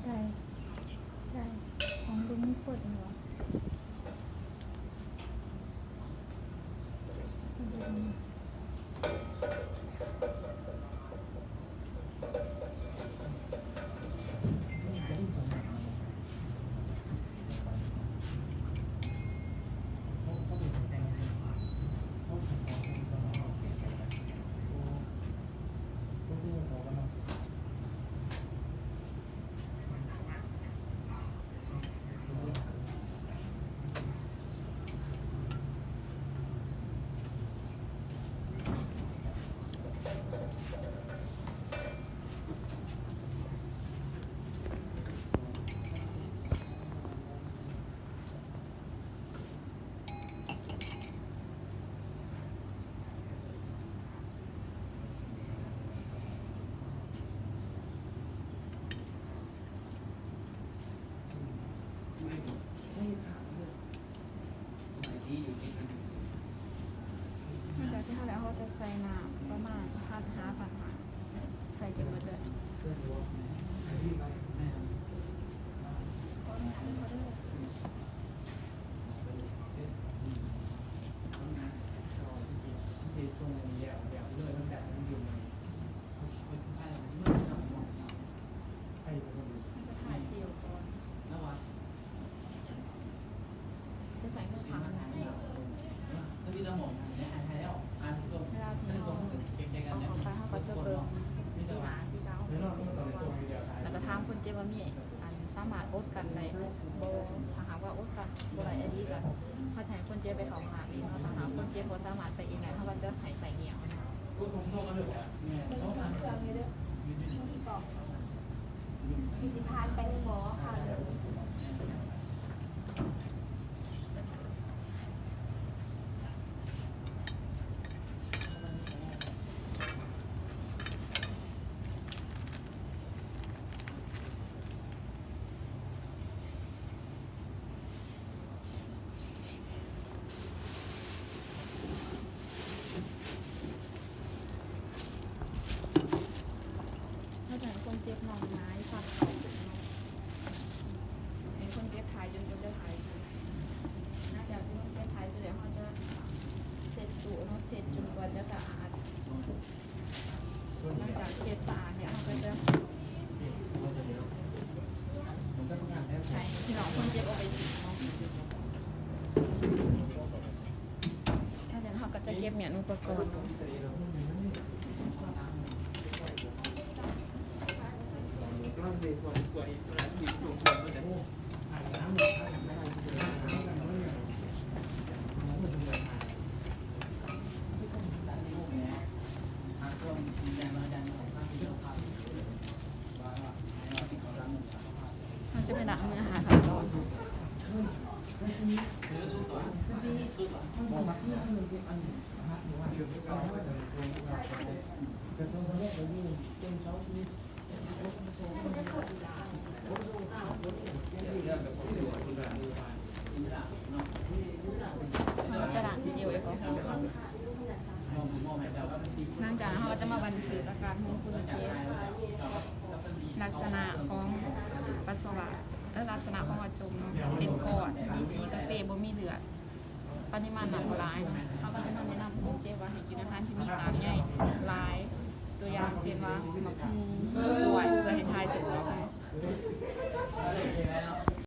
ໄດ້ ໄດ້ ຂອງລຸງມີເປີດແມ່ນບໍ່? ຫຼັງຈາກທີ່ເຮົາແລ້ວ ເຮົາຈະໃສ່ນ້ຳປະມານພັນຫ້າ ພັນຫ້າ ໃສ່ຈົນໝົດເລີຍ. ຈະຖ່າຍເຈວກ່ອນ ຈະໃສ່ເຄື່ອງທຳ ເວລາທີ່ເຮົາເອົາເຂົ້າໄປ ເຮົາກໍຈະເບິ່ງສີໜ້າສີຕາຂອງຄົນເຈັບ ແລ້ວກໍຖາມຄົນເຈັບວ່າມີ ອັນ ສາມາດອົດກັ້ນໄດ້ບໍ່? ຖ້າຫາກວ່າອົດກັ້ນບໍ່ໄດ້ອີ່ຫຼີ ກໍເຮົາຈະໃຫ້ຄົນເຈັບໄປເຂົ້າຫ້ອງນ້ຳເອງເນາະ. ຖ້າຫາກຄົນເຈັບບໍ່ສາມາດໄປເອງໄດ້ ເຮົາກໍຈະໃຫ້ໃສ່ແງວ. ເບິ່ງເຄື່ອງນີ້ເດີ ທີ່ກອງ ທີ່ຊິຜ່ານໄປໂຮງໝໍ ເຮົາຈະໃຫ້ຄົນເຈັບນອນຫງາຍ ຟັກເຂົ່າຂຶ້ນເນາະ ໃຫ້ຄົນເຈັບຖ່າຍຈົນກວ່າຈະຖ່າຍເສັດ. ຫຼັງຈາກທີ່ຄົນເຈັບຖ່າຍເສັດແລ້ວ ເຮົາຈະເຊັດໂຕເນາະ ເຊັດຈົນກວ່າຈະສະອາດ. ຫຼັງຈາກເຊັດສະອາດແລ້ວ ເຮົາກໍຈະໃຫ້ພີ່ນ້ອງຄົນເຈັບເອົາໄປຖິ້ມເນາະ. ຫຼັງຈາກນັ້ນເຮົາກໍຈະເກັບມ້ຽນອຸປະກອນເນາະ. ຫຼັງຈາກ ເຮົາຈະໄປລ້າງມືຫາຂັ້ນຕອນ. ເຮົາຈະລ້າງເຈວແອລກໍຮໍ. ຫຼັງຈາກນັ້ນເຮົາກໍຈະມາບັນທຶກອາການຂອງຄຸນເຈຟ ລັກສະນະຂອງປັດສະວະ ແລະ ລັກສະນະຂອງອາຈົມເນາະ ເປັນກ້ອນ ມີສີກາເຟ ບໍ່ມີເລືອດ ປະລິມານນ້ຳຫຼາຍເນາະ. ເຮົາກໍຈະມາແນະນຳຄຸນເຈຟວ່າໃຫ້ກິນອາຫານທີ່ມີກາກໃຍຫຼາຍ ຕົວຢ່າງເຊັ່ນວ່າ ໝາກຫຸ່ງ